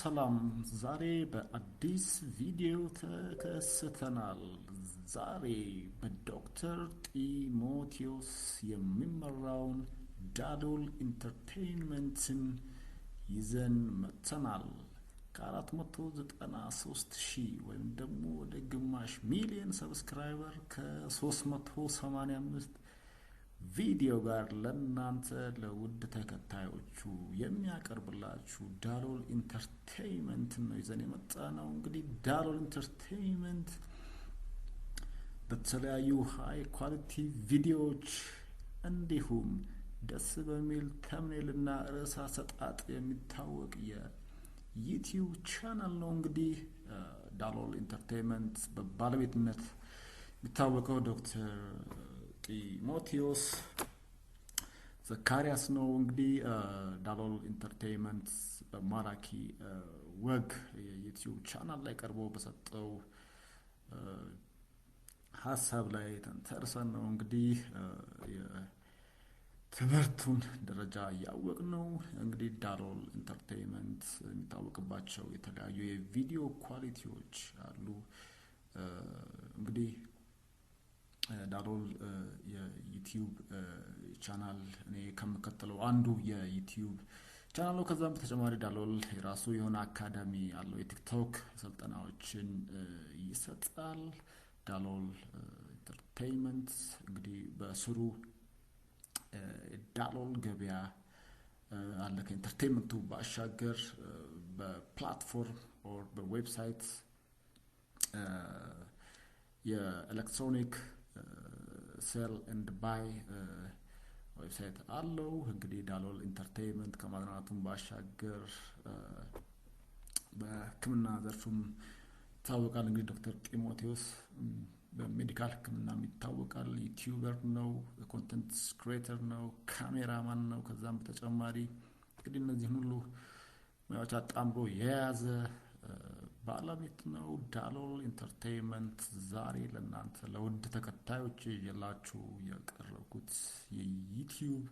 ሰላም፣ ዛሬ በአዲስ ቪዲዮ ተከስተናል። ዛሬ በዶክተር ጢሞቴዎስ የሚመራውን ዳሎል ኢንተርቴይንመንትን ይዘን መጥተናል። ከ493 ሺህ ወይም ደግሞ ወደ ግማሽ ሚሊዮን subscriber ከ385 ቪዲዮ ጋር ለእናንተ ለውድ ተከታዮቹ የሚያቀርብላችሁ ዳሎል ኢንተርቴይንመንት ነው ይዘን የመጣነው። እንግዲህ ዳሎል ኢንተርቴይንመንት በተለያዩ high quality ቪዲዮዎች እንዲሁም ደስ በሚል thumbnail እና ርዕስ አሰጣጥ የሚታወቅ የዩቲዩብ ቻናል ነው። እንግዲህ ዳሎል ኢንተርቴይንመንት በባለቤትነት የሚታወቀው ዶክተር ጢሞቴዎስ ዘካሪያስ ነው። እንግዲህ ዳሎል ኢንተርቴይንመንት በማራኪ ወግ የዩቲዩብ ቻናል ላይ ቀርቦ በሰጠው ሀሳብ ላይ ተንተርሰን ነው እንግዲህ የትምህርቱን ደረጃ እያወቅነው። እንግዲህ ዳሎል ኢንተርቴይንመንት የሚታወቅባቸው የተለያዩ የቪዲዮ quality ዎች አሉ። እንግዲህ ዳሎል የዩቲዩብ ቻናል እኔ ከምከተለው አንዱ የዩቲዩብ ቻናል ነው። ከዛም በተጨማሪ ዳሎል የራሱ የሆነ አካዳሚ አለው። የቲክቶክ ስልጠናዎችን ይሰጣል። ዳሎል ኢንተርቴይንመንት እንግዲህ በስሩ ዳሎል ገበያ አለ። ከ entertainment ኡ ባሻገር በ platform or በ website የ electronic sell and buy website አለው። እንግዲህ ዳሎል ኢንተርቴይንመንት ከማዝናናቱም ባሻገር በሕክምና ዘርፉም ይታወቃል። እንግዲህ ዶክተር ጢሞቴዎስ በ medical ሕክምናም ይታወቃል። YouTuber ነው፣ content creator ነው፣ ካሜራማን ነው። ከዛም በተጨማሪ እንግዲህ እነዚህን ሁሉ ሙያዎች አጣምሮ የያዘ ባለቤት ነው። ዳሎል ኢንተርቴይንመንት ዛሬ ለእናንተ ለውድ ተከታዮች ይዤላችሁ የቀረብኩት የዩቲዩብ